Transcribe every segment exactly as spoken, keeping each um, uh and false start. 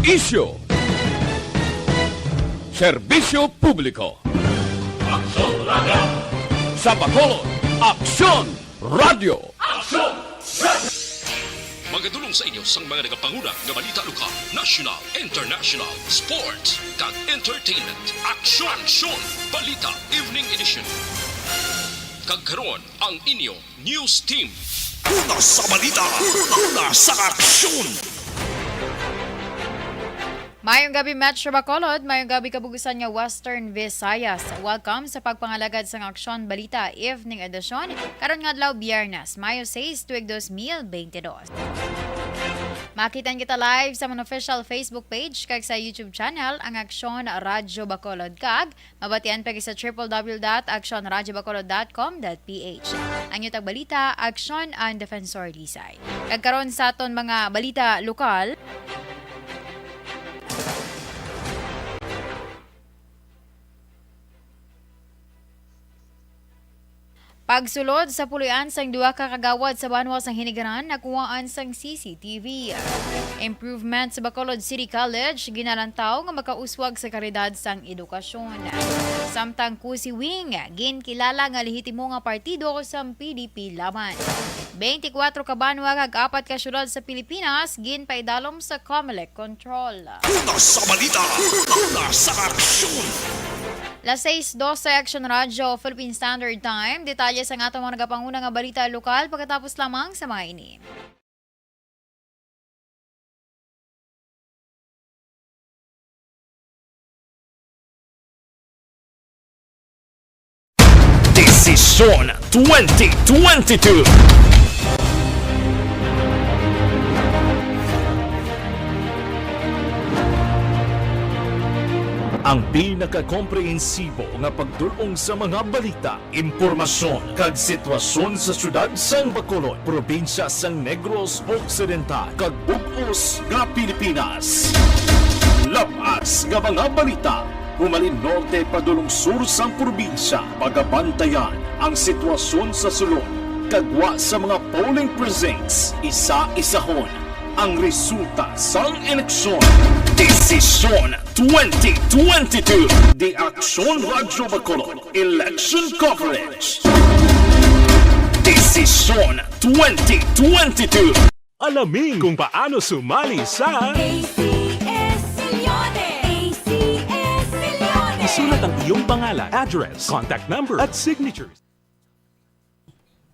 Isyu. Serbisyo publiko. Aksyon Radio. Sa Bacolod, Aksyon Radio. Aksyon Radio. Magadulong sa inyo sang mga nagapanguna nga balita lokal, national, international, sports, kag entertainment. Aksyon! Aksyon! Balita Evening Edition. Kag karon, ang inyo news team. Una sa balita, una sa aksyon. Mayong gabi, Metro Bacolod. Mayong gabi, kabugusan nga Western Visayas. Welcome sa pagpangalagad sang Aksyon Balita Evening Edition, karon nga adlaw, Biyernes, Mayo sais, tuig dos mil bentidós. Makita kita live sa amon official Facebook page kag sa YouTube channel, ang Aksyon Radyo Bacolod, kag mabatian pa sa triple W dot aksyon radyo bacolod dot com dot P H. Ang inyo tagbalita, Aksyon, ang Defensor Lisay. Kag karon sa aton mga balita lokal. Pagsulod sa puloy-an sang duha ka kagawad sa banwa sang Hinigaran nakuhaan sang C C T V. Improvement sa Bacolod City College ginalantaw nga makauswag sa kalidad sang edukasyon. Samtang COSI Wing, ginkilala nga lehitimo nga partido sang P D P Laban. Twenty-four ka banwa kag apat ka syudad sa Pilipinas ginpaidalom sa Comelec control. Una sa balita, una sa aksyon. Las sais dose, Aksyon Radyo, Philippine Standard Time. Detalye sa atong mga nagapanguna nga balita lokal pagkatapos lamang sa mga ini. Desisyon twenty twenty-two. Ang pinakakomprehensibo nga pagdul-ong sa mga balita, impormasyon, kag sitwasyon sa siyudad sang Bacolod, probinsya sang Negros Occidental, kag bug-os nga Pilipinas. Labas nga mga balita, humalin norte padulong sur sang probinsya, pagabantayan ang sitwasyon sa sulod, kag gwa sa mga polling precincts, isa-isahon ang resulta sang eleksyon. Desisyon twenty twenty-two. The Aksyon Radyo Bacolod Election Coverage. Desisyon twenty twenty-two. Alamin kung paano sumali sa A C S Milyones! A C S Milyones! Isulat ang iyong pangalan, address, contact number, at signatures.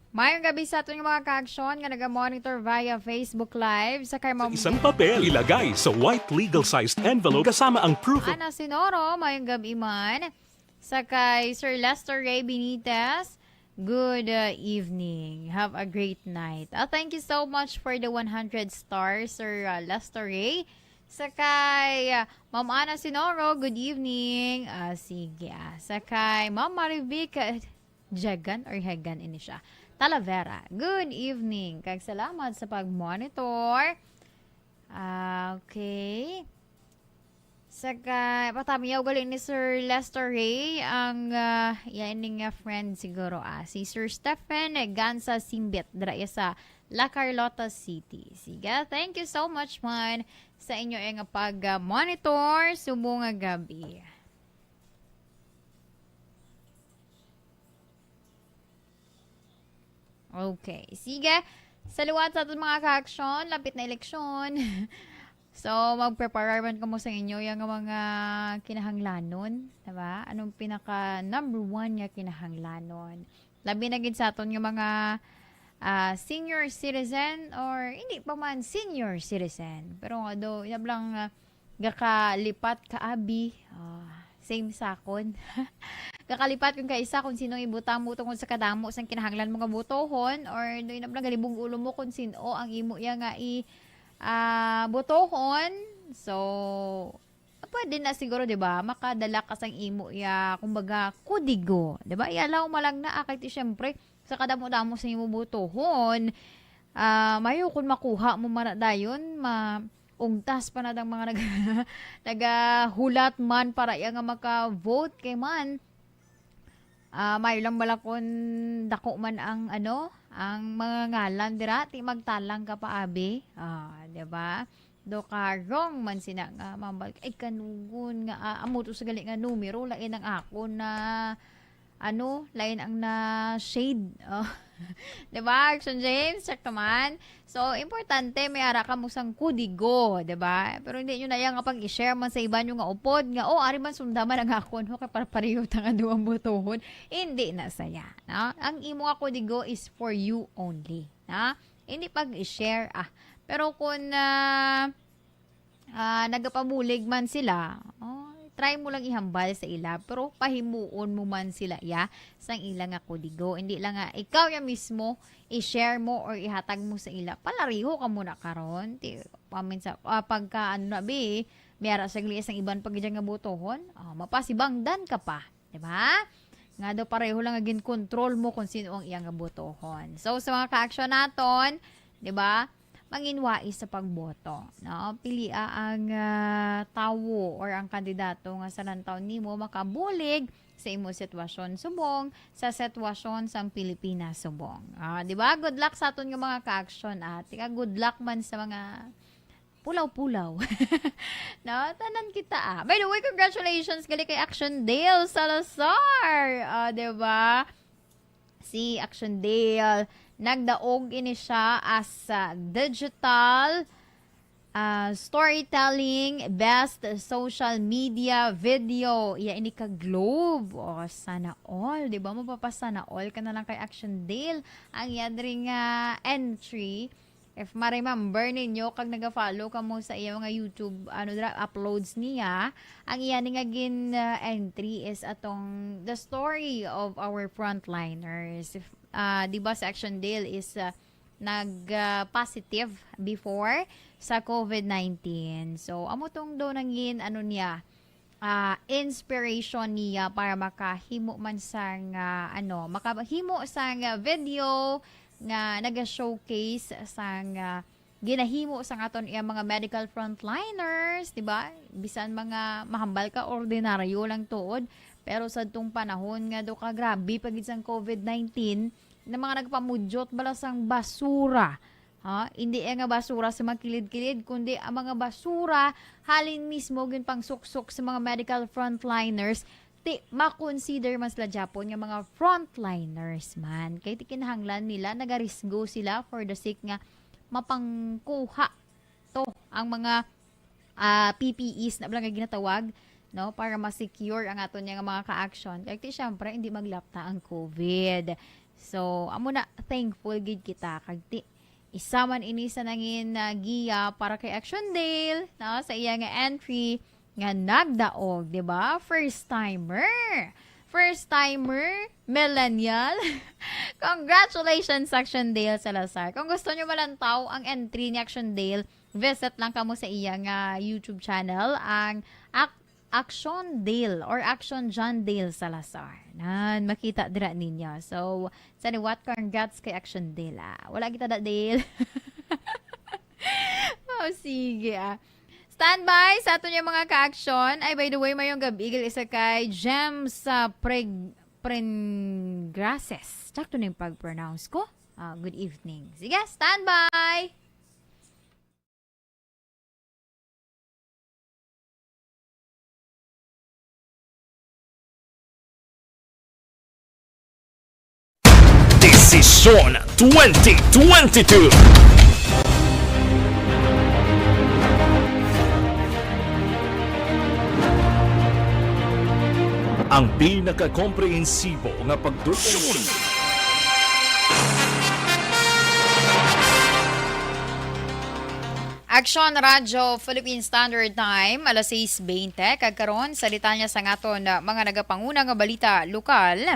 Mayong gabi sa aton nga mga ka-aksyon nga naga-monitor via Facebook Live. Sa kay Sa Ma'am isang papel, ilagay sa white legal-sized envelope kasama ang proof of Ana Sinoro, mayong gabi man. Sa kay Sir Lester Ray Benitez, good, uh, evening. Have a great night. Ah, thank you so much for the one hundred stars, Sir, uh, Lester Ray. Sa kay, uh, Ma'am Ana Sinoro, good evening. Ah, sige, ah. Sa kay Ma'am Marivic, uh, Jagan or Hagan ini siya? Talavera. Good evening. Kag salamat sa pag-monitor. Ah, okay. Sa kay, patamiyaw gali ni Sir Lester Ray, ang, ah, iya ini nga friend siguro, ah, si Sir Stephen Gansa Simbit, dira iya sa La Carlota City. Sige, thank you so much man sa inyo nga pag, ah, monitor subong nga gabi. Okay. Sige. Sa liwat sa aton mga ka-aksyon, lapit na eleksyon. So, magpreparar man kamo sa inyo yung mga kinahanglanon, diba? Anong pinaka number one nga kinahanglanon? Labi na gid sa aton nga mga, ah, senior citizen or hindi pa man senior citizen. Pero nga do, inablang, ah, gakalipat ka abi. Ah, same sakon. Gakalipat kung kaisa kung sino ibutang mo tungod sa kadamo sang kinahanglan mo nga botohon or do inablang galibog ulo mo kung sino ang imo iya nga i, ah, botohon. So, pwede na siguro, di ba? Makadala ka sang imo iya, kumbaga, kodigo. Di ba? I-allow mo lang na, ah, kay ti, syempre, sa kadamo-damo sa imo botohon, ah, mayo kung makuha mo man na dayon, ma-, ugtas pa na dang mga nag-, nagahulat man para iya nga maka-vote kay man, ah, mayo lang bala kun dako man ang, ano, ang mga ngalan dira, ti magtalang ka pa, abi. Ah, di ba? Do ka wrong man sina nga mambal, "Ay, kanugon nga, ah, amo to sa gali nga numero, lain ang ako na, ano, lain ang na shade." Oh. Di ba, Action James? Check naman. So, importante, may ara ka mo sang kodigo, di ba? Pero hindi nyo na yan nga pag-i-share man sa iba nyo nga upod, nga, "Oh, ari man sunda man ang akon, no? Kay para pareho ta nga duwang botohon." Hindi na saya, no? Ang imo nga kodigo is for you only, no? Hindi pag-i-share, ah. Pero kung, ah, ah, nagapabulig man sila, oh, try mo lang ihambal sa ila, pero pahimuon mo man sila, ya, sang ila nga kodigo. Hindi lang nga ikaw ya mismo i-share mo or ihatag mo sa ila. Palariho ka muna karon. Ti, paminsan, ah, pagka, ano na, bi, may ara sa gali sang iban pa gid nga botohon, ah, mapasibangdan ka pa, di ba? Nga daw pareho lang nga ginkontrol mo kung sino ang iyang botohon. So, sa mga ka-action naton, di ba? Manginwais sa pagboto, no? Pilia ang, ah, tawo or ang kandidato nga sa lantaw nimo makabulig sa imo sitwasyon subong sa sitwasyon sang Pilipinas subong. Ah, di ba? Good luck sa aton nga mga ka-action, ah. Tika, good luck man sa mga pulaw-pulaw. No? Tanan kita, ah. By the way, congratulations gali kay Action Dale Salazar. Ah, di ba? Si Action Dale, nagdaog ini siya as, ah, digital, ah, storytelling, best social media video. Iya ini ka Globe. Oh, sana all, di ba? Mapapasana all ka na lang kay Action Dale. Ang iya diri nga entry, if ma-remember ninyo, kag naga-follow kamo sa iya mga YouTube, ano dira, uploads niya, ang iya ni nga gin, ah, entry is atong the story of our frontliners. If, ah, di ba, si Action Dale is, ah, nag, ah, positive before sa covid nineteen. So, amo tong daw nangin, ano niya, ah, inspiration niya para makahimo man sang, ah, ano, makahimo sang, ah, video nga naga-showcase sang, ah, ginahimo sang aton iya mga medical frontliners, di ba? Bisan mga mahambal ka, ordinaryo lang tuod, pero sadtong panahon nga do ka grabe pa gid sang covid nineteen, na mga nagpamudyot bala sang basura, ha? Hindi iya nga basura sa mga kilid-kilid, kundi ang mga basura halin mismo ginpangsuksok sa mga medical frontliners, ti makonsider man sila gyapon nga mga frontliners man. Kay ti kinahanglan nila, nagarisgo sila for the sake nga mapangkuha to ang mga, ah, P P Es na bala nga ginatawag, no, para ma-secure ang aton nga mga ka-action. Kay ti, syempre, hindi maglapta ang covid. So, amo na, thankful gid kita. Kag ti, isa man ini sa nangin, ah, giya para kay Action Dale, no, sa iya nga entry nga nagdaog, di ba? First timer. First timer, millennial. Congratulations, Action Dale Salazar. Kung gusto nyo malantaw ang entry ni Action Dale, visit lang kamo sa iya nga YouTube channel, ang Ac-, Action Dale or Action John Dale Salazar. Nan, makita dira ninyo. So, sa liwat, congrats kay Action Dale, ah. Wala kita da, Dale. Oh, sige, ah. Standby sa aton yung mga ka-action. Ay, by the way, mayong gabi, gal isa kay Jem sa Preg-, Prengrases. Sakto na yung pag-pronounce ko. Ah, good evening. Sige, standby! Desisyon twenty twenty-two. Ang pinakakomprehensibo nga pagdugtong. Aksyon Radyo Philippine Standard Time, alas sais bente, kag karon sa detalye sa ngaton, uh, mga nagapanguna nga balita lokal.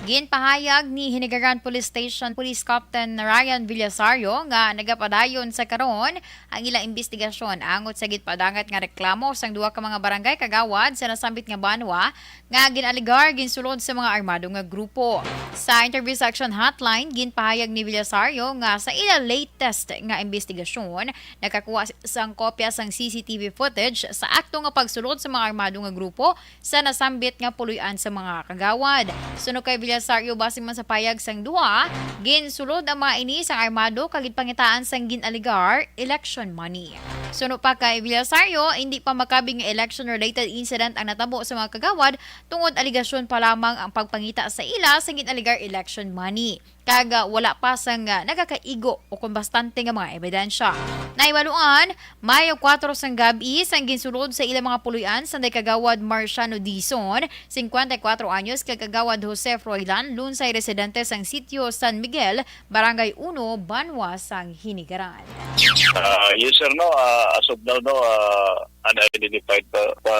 Ginpahayag ni Hinigaran Police Station Police Captain Ryan Villasario nga nagapadayon sa karon ang ilang imbestigasyon angot sa ginpadangat nga reklamo sang duha ka mga barangay kagawad sa nasambit nga banwa nga gin-alegar ginsulod sa mga armado nga grupo. Sa interview sa Action Hotline, ginpahayag ni Villasario nga sa ila latest nga imbestigasyon, nakakuha sang kopya sang C C T V footage sa akto nga pagsulod sa mga armado nga grupo sa nasambit nga puloy-an sa mga kagawad. Suno kay Villasario, base man sa payag sang duha, ginsulod ang mga ini sang armado kag ginpangitaan sang gin-alegar election money. Suno pa kay Villasario, hindi pa makabig nga election-related incident ang natabo sa mga kagawad tungod aligasyon pa lamang ang pagpangita sa ila sa gin-alegar election money. Kag, ah, wala pa sang, ah, nagakaigo o kon bastante nga mga ebidensya. Nahibaluan, Mayo kuwatro sang gab-i, sang ginsulod sa ilang mga puloy-an sanday Kagawad Marciano Dizon, singkwenta y kuwatro anyos, kag Kagawad Jose Froilan Lunsay, residente sang sitio San Miguel, Barangay Uno, Banwa sang Hinigaran. Ah, yes, sir, no. Ah, as of now, no, ah, unidentified pa, pa,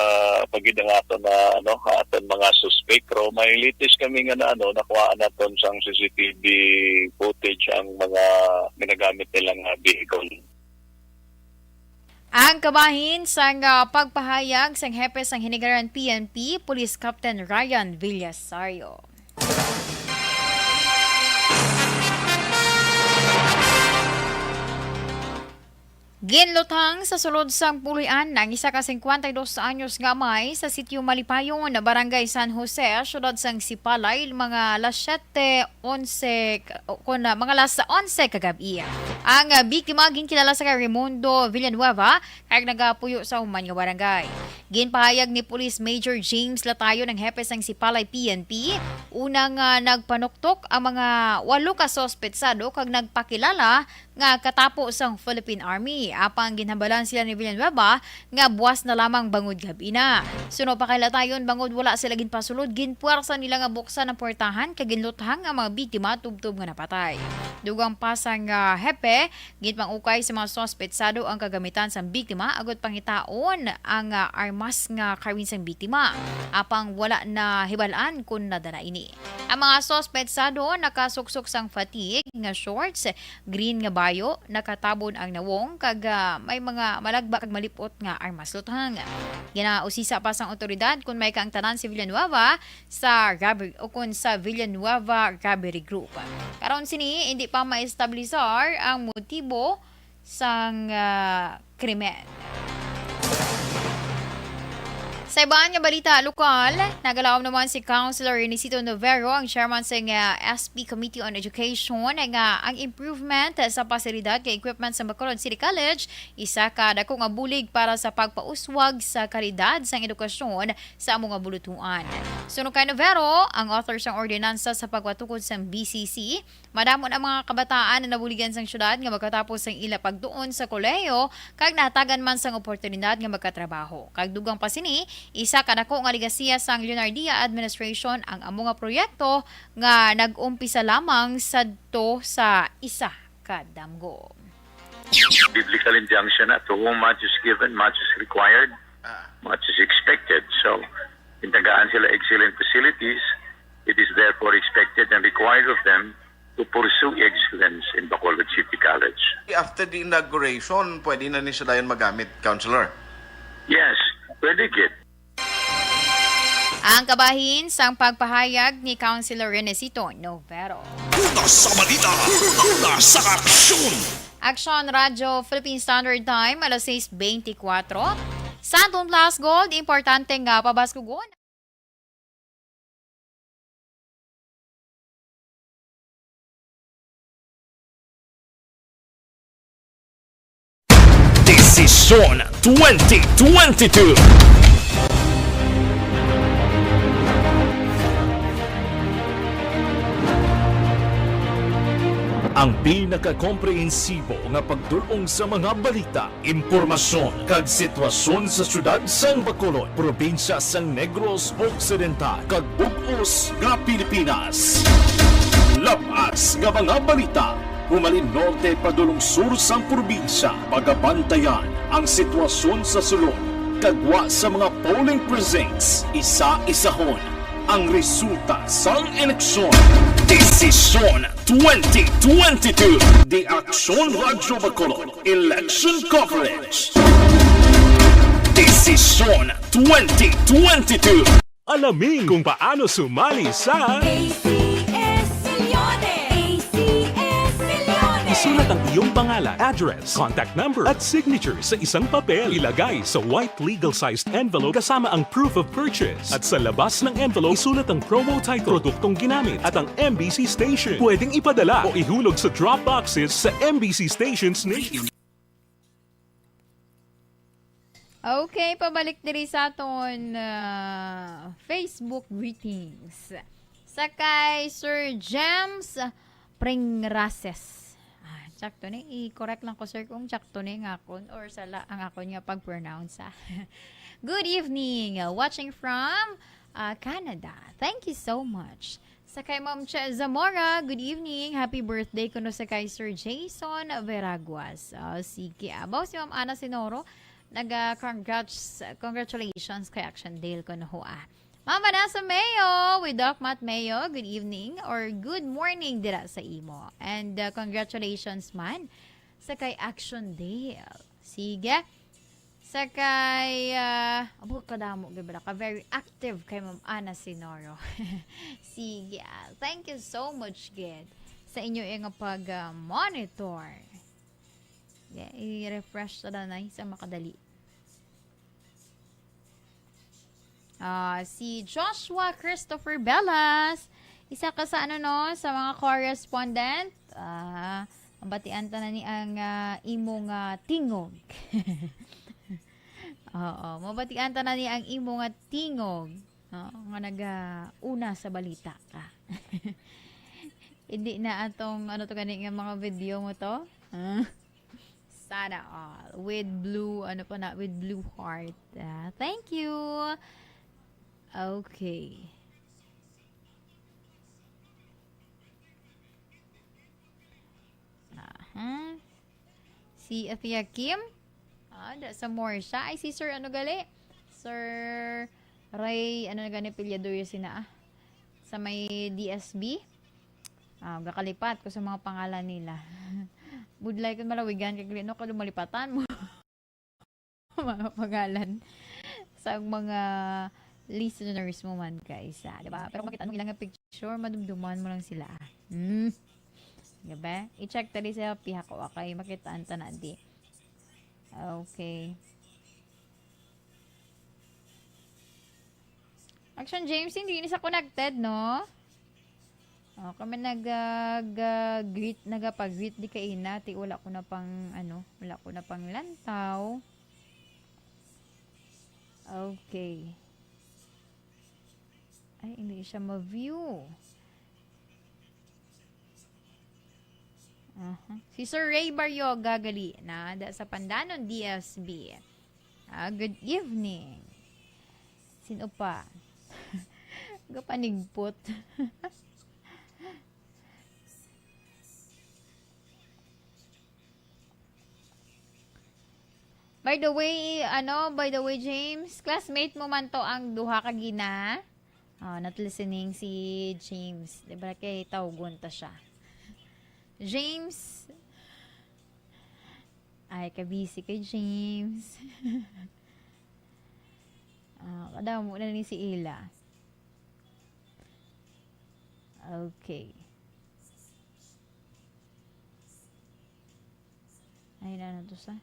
pa gid ang aton na, ano, aton mga suspect. Pero may latest kami nga na, ano, nakuhaan naton sang C C T V footage ang mga ginagamit nilang, ah, vehicle. Ang kabahin sang, ah, pagpahayag sang hepe sang Hinigaran P N P, Police Captain Ryan Villasario. Ginluthang sa sulod sang puloy-an ang isa ka singkwenta y dos anyos nga amay sa sitio Malipayon, Barangay San Jose, siyudad sang Sipalay, mga alas siyete onse, o kon, ah, mga alas onse kagab-i. Ang, ah, biktima ginkilala sa kay Raimundo Villanueva, kag nagapuyo sa human nga barangay. Ginpahayag ni Police Major James Latayon, ang hepe sang Sipalay P N P, una nga nagpanuktok ang mga walo ka suspetsado kag nagpakilala nga katapo sang Philippine Army, apang ginhambalan sila ni Villanueva nga buwas na lamang bangod gab-i na. Suno pa kay Latayon, bangod wala sila ginpasulod, ginpuwersa nila nga buksan ang puwertahan kag ginluthang ang mga biktima tubtob nga napatay. Dugang pa sang, ah, hepe, ginpang-ukay sa mga suspetsado ang kagamitan sang biktima agod pangitaon ang, ah, armas nga karon sang biktima, apang wala nahibal-an kon nadala ini. Ang mga suspetsado nakasuksok sang fatigue nga shorts, green nga bayo, nakatabon ang nawong, kag, ah, may mga malagba kag malip-ot nga armas luthang. Ginausisa pa sang awtoridad kon may kaangtanan si Villanueva sa robbery o kon sa Villanueva Robbery Group. Karon sini, hindi pa maestablisar ang motibo sang, ah, krimen. Sa iban nga balita lokal, nagalaom naman si Councilor Renesito Novero, ang chairman sang, ah, S P Committee on Education, nga ang improvement sa pasilidad kag equipment sa Bacolod City College isa ka dako nga bulig para sa pagpauswag sa kalidad sang edukasyon sa amo nga bulutuan. Suno kay Novero, ang author sang ordinansa sa pagpatukod sang B C C, madamo na mga kabataan na nabuligan sang syudad nga magkatapos sang ila pagtuon sa kolehiyo kag nahatagan man sang oportunidad nga magkatrabaho. Kag dugang pa sini, isa ka dako nga legasiya sang Leonardia administration ang amo nga proyekto nga nag-umpisa lamang sadto sa isa ka damgo. Biblical injunction na, "To whom much is given, much is required, Ah. much is expected." So, intagaan sila excellent facilities, it is therefore expected and required of them to pursue excellence in Bacolod City College. After the inauguration, pwede na ni siya dayon magamit, Councilor? Yes, pwede gid. Ang kabahin sang pagpahayag ni Councilor Renesito Novero. Una sa balita, una sa aksyon. Aksyon Radyo Philippine Standard Time, alas sais beintikwatro. Santon Plus Gold, importante nga pabaskugon. Desisyon twenty twenty-two. Ang pinakakomprehensibo nga pagdul-ong sa mga balita, impormasyon, kag sitwasyon sa siyudad sang Bacolod, probinsya sang Negros Occidental, kag bug-os nga Pilipinas. Labas nga mga balita, humalin norte padulong sur sang probinsya, pagabantayan ang sitwasyon sa sulod, kag gwa sa mga polling precincts, isa-isahon ang resulta sang eleksyon. Desisyon twenty twenty-two. The Aksyon Radyo Bacolod Election Coverage. Desisyon twenty twenty-two. Alamin kung paano sumali sa A C S Silione. A C S Silione. Isulat ang iyong pangalan, address, contact number, at signature sa isang papel. Ilagay sa white legal-sized envelope kasama ang proof of purchase. At sa labas ng envelope, isulat ang promo title, produktong ginamit, at ang M B C station. Pwedeng ipadala o ihulog sa drop boxes sa M B C stations nation. Okay, pabalik diri sa aton, ah, Facebook greetings. Sa kay Sir James Pringrases. Ah, sakto ni. I-correct lang ko, sir, kung sakto ni ang akon or sala ang akon nga pag-pronounce, ah. Good evening. Uh, watching from, uh, Canada. Thank you so much. Sa kay Ma'am Che Zamora, good evening. Happy birthday kuno sa kay Sir Jason Veraguas. Oh, sige. Abaw si Ma'am Ana Sinoro, naga-congrats, congratulations kay Action Dale kuno ho, ah. Ma'am Vanessa Mayo with Doc Matt Mayo, good evening or good morning dira sa imo. And, uh, congratulations man sa kay Action Dale. Sige. Sa kay, ah, abo kadamo gid bala ka, very active kay Ma'am Ana Sinoro. Sige, ah, thank you so much gid sa inyo nga pag, ah, monitor. Yeah, i-refresh ta na sa makadali. Ah, si Joshua Christopher Bellas, isa ka sa, ano, no, sa mga correspondent. Ah, mabatian ta na ni ang, ah, imo nga tingog. Oo, mabatian ta na ni ang imo nga tingog, no, nga nagauna sa balita ka. Hindi na atong, ano to gani nga mga video mo to? Ah. Sana all. With blue, ano pa na, with blue heart. Ah, thank you. Okay. Aha. Si Athea Kim. Ah, da, sa more siya. Ay, si Sir, ano gali? Sir Ray, ano na gani, Pillador yung sina, ah? Sa may D S B. Ah, gakalipat ko sa mga pangalan nila. Budlay ko malawigan, kay gali, no, kalumalipatan mo. Mga pangalan sa mga listeners mo man, guys, ah, di ba? Pero makita mo ilang picture, madumduman mo lang sila. Hmm. Di ba? I-check tali sa pihak ko, okay? Makitaan ta na di. Okay. Action James, hindi ni sa connected, no? Oh, kami nag, ah, ga-, greet, nagapag-greet di kaina, ti wala ko na pang, ano, wala ko na pang lantaw. Okay. Ay, hindi siya ma-view. Aha. Si Sir Ray Barrioga gali na da sa Pandanon D S B. Ah, good evening. Sino pa? Gapanigpot. By the way, ano, by the way, James, classmate mo man to ang duha ka gina? Oh, not listening si James. Di ba kay tawgon ta siya? James. Ay, kabisi kay James. Ah, kadamo na ni si Ila. Okay. Ay, na, na to sa.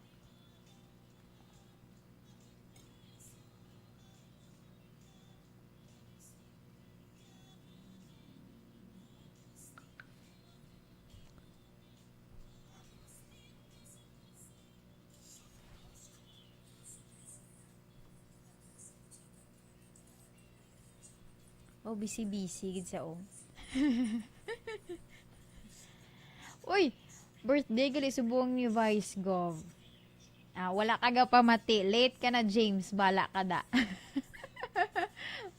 Oh, busy-busy gid sa, oh. Uy, birthday gali subong ni Vice Gov. Ah, wala ka ga pamati. Late ka na, James. Bala ka da.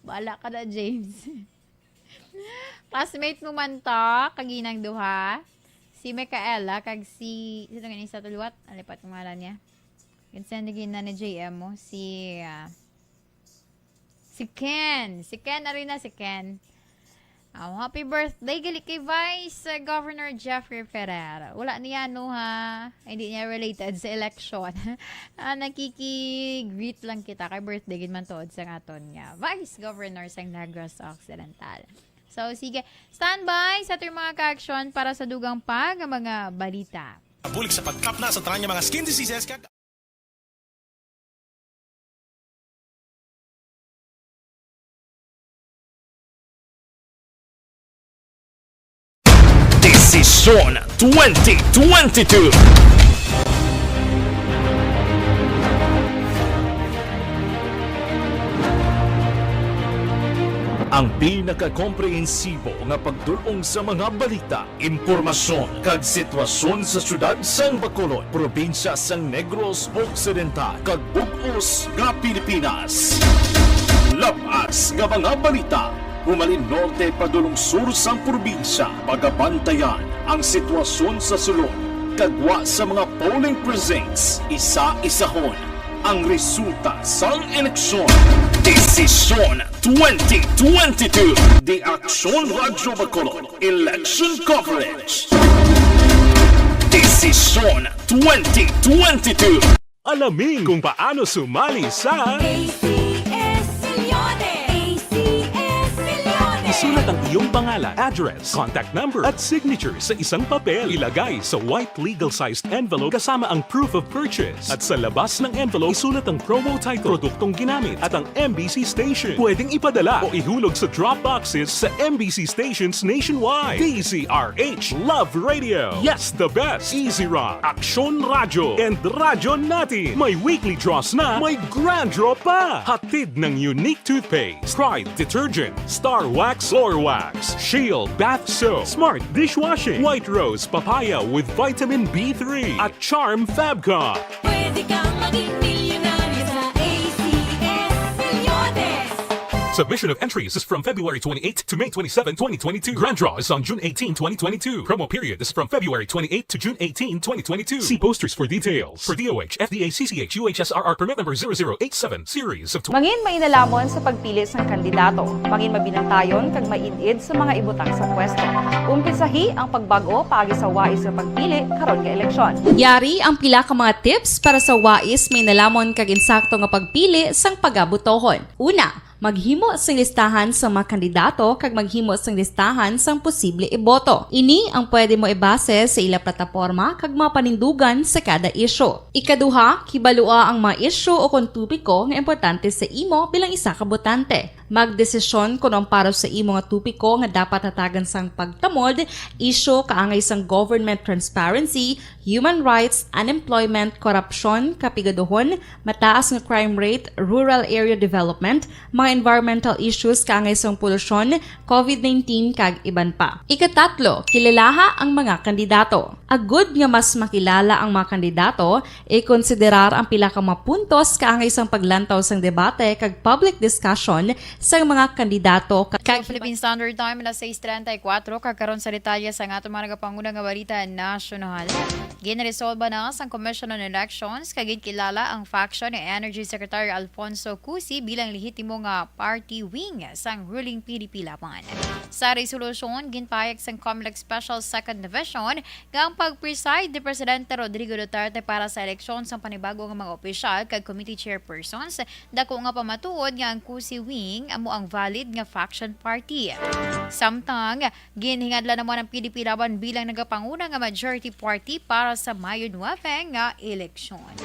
Bala ka da, James. Classmate mo man to, kaginang duha. Si Micaela, kag si, sino gani sa tuluwat? Alipat ang ngalan niya. Yun sa naging na ni J M mo. Si, ah, si Ken. Si Ken, ari na si Ken. Oh, happy birthday, gali kay Vice, uh, Governor Jeffrey Ferrer. Wala niya, no, ha? Hindi niya related sa election. Ah, nakiki-greet lang kita kay birthday gid man tuod sa aton nga Vice Governor sang Negros Occidental. So, sige, standby sa ating mga ka-action para sa dugang pa nga mga balita. Bulig sa pagtapna sa tanan nga mga skin diseases kag Desisyon twenty twenty-two. Ang pinakakomprehensibo nga pagdul-ong sa mga balita, impormasyon, kag sitwasyon sa siyudad sang Bacolod, probinsya sang Negros Occidental, kag bug-os nga Pilipinas. Labas nga mga balita, humalin norte padulong sur sang probinsya, pagabantayan ang sitwasyon sa sulod, kag wa sa mga polling precincts, isa-isahon ang resulta sang eleksyon. Desisyon twenty twenty-two. The Aksyon Radyo Bacolod Election Coverage. Desisyon twenty twenty-two. Alamin kung paano sumali sa A C S Millones! A C S Millones! Isulat ang iyong pangalan, address, contact number, at signature sa isang papel. Ilagay sa white legal-sized envelope kasama ang proof of purchase. At sa labas ng envelope, isulat ang promo title, produktong ginamit, at ang M B C station. Pwedeng ipadala o ihulog sa drop boxes sa M B C stations nationwide. D Z R H Love Radio. Yes, the best. Easy Rock, Aksyon Radyo, and Radyo Natin. May weekly draws na, may grand draw pa. Hatid ng Unique Toothpaste, Pride Detergent, Star Wax Floor Wax, Shield Bath Soap, Smart Dishwashing, White Rose Papaya with Vitamin B three, at Charm Fabcon. Pwede kang maging milyonaryo sa A C S Millones. Submission of entries is from February twenty-eighth to May twenty-seven, twenty twenty-two. Grand draw is on June eighteen, twenty twenty-two. Promo period is from February twenty-eighth to June eighteen, twenty twenty-two. See posters for details. For D O H, F D A, C C H, U H S R R permit number zero zero eight seven, series of tw- Mangin mainalamon sa pagpili sang kandidato. Mangin mabinantayon kag maid-id sa mga ibutang sa pwesto. Umpisahi ang pagbag-o paagi sa wais nga pagpili karon nga eleksyon. Yari ang pila ka mga tips para sa wais, mainalamon kag insakto nga pagpili sang pagabutohon. Una, maghimo sing listahan sa mga kandidato kag maghimo sing listahan sang posible iboto. Ini ang pwede mo ibase sa ila plataporma kag mga panindugan sa kada isyu. Ikaduha, kibalua ang mga isyu o kon topiko nga importante sa imo bilang isa ka botante. Magdesisyon kon ang para sa imo nga topiko nga dapat hatagan sang pagtamod, isyu kaangay sang government transparency, human rights, unemployment, korupsyon, kapigaduhon, mataas nga crime rate, rural area development, mga environmental issues kaangay sang polusyon, covid nineteen, kag iban pa. Ikatatlo, kilalaha ang mga kandidato. Agud nga mas makilala ang mga kandidato, ikonsiderar ang pila ka mga puntos kaangay sang paglantaw sang debate kag public discussion sang mga kandidato, ka-, kag Philippine Standard Time, alas sais treinta y cuatro, kag karon sa detalye sang aton mga nagapanguna nga balita nasyonal. Ginresolba na sang Commission on Elections kag ginkilala ang faction ni Energy Secretary Alfonso Cusi bilang lehitimo nga party wing sang ruling P D P Laban. Sa resolusyon, ginpahayag sang Comelec Special Second Division nga ang pag-preside ni Presidente Rodrigo Duterte para sa eleksyon sang panibago nga mga opisyal kag committee chairpersons, dako nga pamatuod nga ang Cusi wing amo ang valid nga faction party. Samtang, ginhingadlan naman ang P D P Laban bilang nagapanguna nga majority party para sa Mayo nuebe nga eleksyon.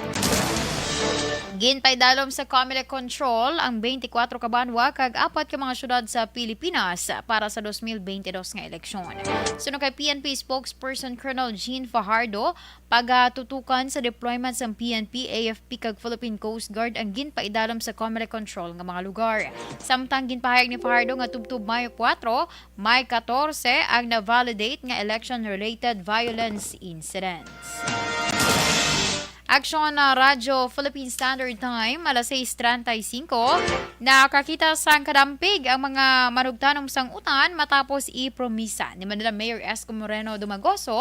Ginpaidalom sa Comelec control ang twenty-four ka banwa kag apat ka mga syudad sa Pilipinas para sa dos mil twenty-two nga eleksyon. Suno kay P N P spokesperson Colonel Jean Fajardo, pagatutukan sa deployment sang P N P, A F P kag Philippine Coast Guard ang ginpaidalom sa Comelec control nga mga lugar. Samtang ginpahayag ni Fajardo nga tubtob Mayo kuwatro, may katorse ang na-validate nga election-related violence incidents. Aksyon na Radyo Philippine Standard Time, alas sais treinta y cinco. Nakakita sang kadampig ang mga manugtanom sang utan matapos ipromisa ni Manila Mayor Isko Moreno Dumagoso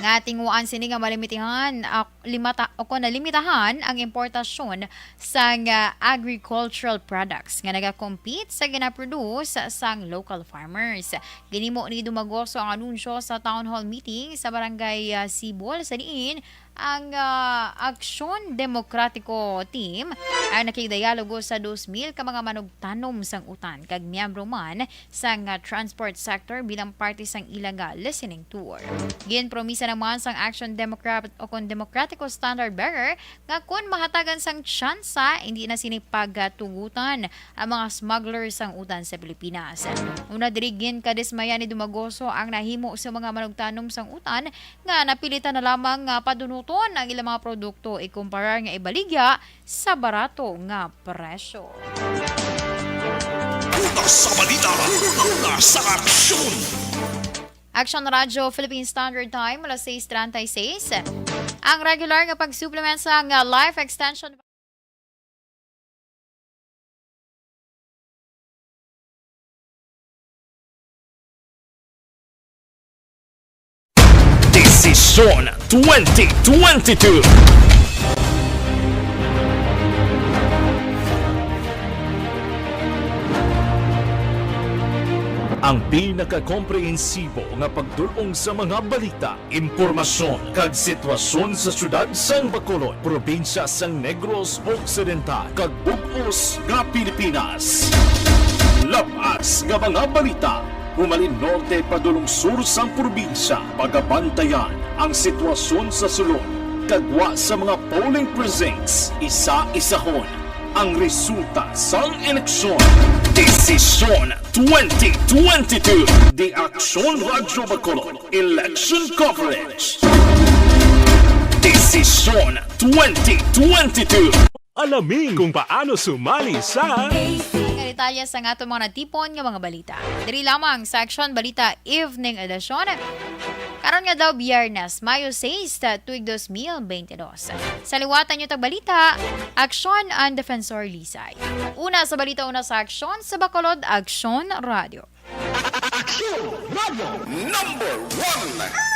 nga tinguhaan sini nga malimitahan, ah, limata-, o kon nalimitahan ang importasyon sang, ah, agricultural products nga nagakompete sa ginaproduce sang local farmers. Ginhimo ni Dumagoso ang anunsyo sa town hall meeting sa Barangay, ah, Sibol, sa diin ang, ah, Aksyon Demokratiko team ang nakigdialogo sa dos mil ka mga manugtanom sang utan kag miyembro man sang, ah, transport sector bilang parte sang ila nga listening tour. Ginpromisa naman sang Aksyon Demokrat-, o kon Demokratiko standard bearer nga kon mahatagan sang tsansa, hindi na sini pagatugutan ang mga smuggler sang utan sa Pilipinas. Una diri, ginkadismaya ni Dumagoso ang nahimo sa mga manugtanom sang utan nga napilitan na lamang nga padunuton ang ilang mga produkto ikumparar nga ibaligya sa barato nga presyo. Sa balita, una sa aksyon. Action Radio Philippine Standard Time, alas sais treinta y seis. Ang regular nga pag-supplement sa nga life extension. Desisyon twenty twenty-two. Ang pinakakomprehensibo nga pagdul-ong sa mga balita, impormasyon, kag sitwasyon sa siyudad sang Bacolod, probinsya sang Negros Occidental, kag bug-os nga Pilipinas. Lab-as nga mga balita, humalin norte padulong sur sang probinsya, pagabantayan ang sitwasyon sa sulod, kag gwa sa mga polling precincts, isa-isahon ang resulta sang eleksyon. Desisyon twenty twenty-two. The Action Radio Bacolod Election Coverage. Desisyon twenty twenty-two. Alamin kung paano sumali sa Ang detalye sa aton mga natipon nga mga balita. Diri lamang sa Action Balita Evening Edition. Karon nga daw Biyernes, Mayo sais, tuig dos mil bente dos. Sa liwat ang inyong tagbalita, Aksyon ang Defensor Lisay. Una sa balita, una sa aksyon sa Bacolod, Aksyon Radio. Aksyon Radio number one.